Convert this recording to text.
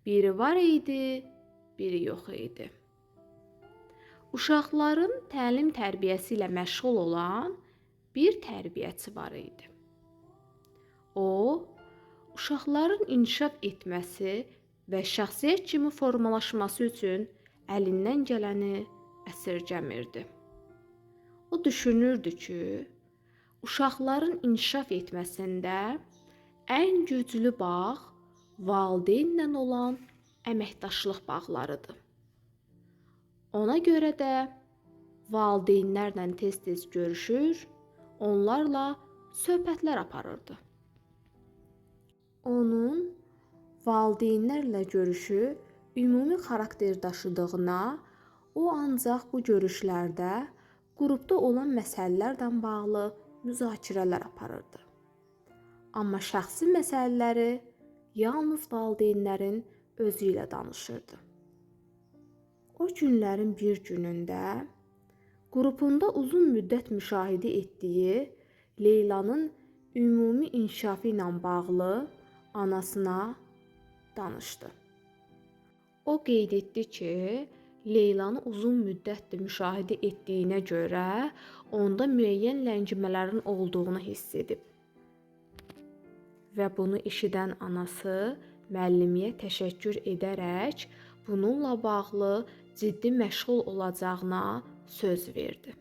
Biri var idi, biri yox idi. Uşaqların təlim tərbiyəsi ilə məşğul olan bir tərbiyəçi var idi. O, uşaqların inkişaf etməsi və şəxsiyyət kimi formalaşması üçün əlindən gələni əsirgəmirdi. O düşünürdü ki, uşaqların inkişaf etməsində ən güclü bağ valideynlə olan əməkdaşlıq bağlarıdır. Ona görə də valideynlərlə tez-tez görüşür, onlarla söhbətlər aparırdı. Onun valideynlərlə görüşü ümumi xarakter daşıdığına, o ancaq bu görüşlərdə qrupda olan məsələlərlə bağlı müzakirələr aparırdı. Amma şəxsi məsələləri yalnız valideynlərin özü ilə danışırdı. O günlərin bir günündə qrupunda uzun müddət müşahidə etdiyi Leylanın ümumi inkişafı ilə bağlı anasına danışdı. O qeyd etdi ki, Leylanı uzun müddətdir müşahidə etdiyinə görə onda müəyyən ləngimələrin olduğunu hiss edib. Və bunu eşidən anası müəllimiyə təşəkkür edərək bununla bağlı ciddi məşğul olacağına söz verdi.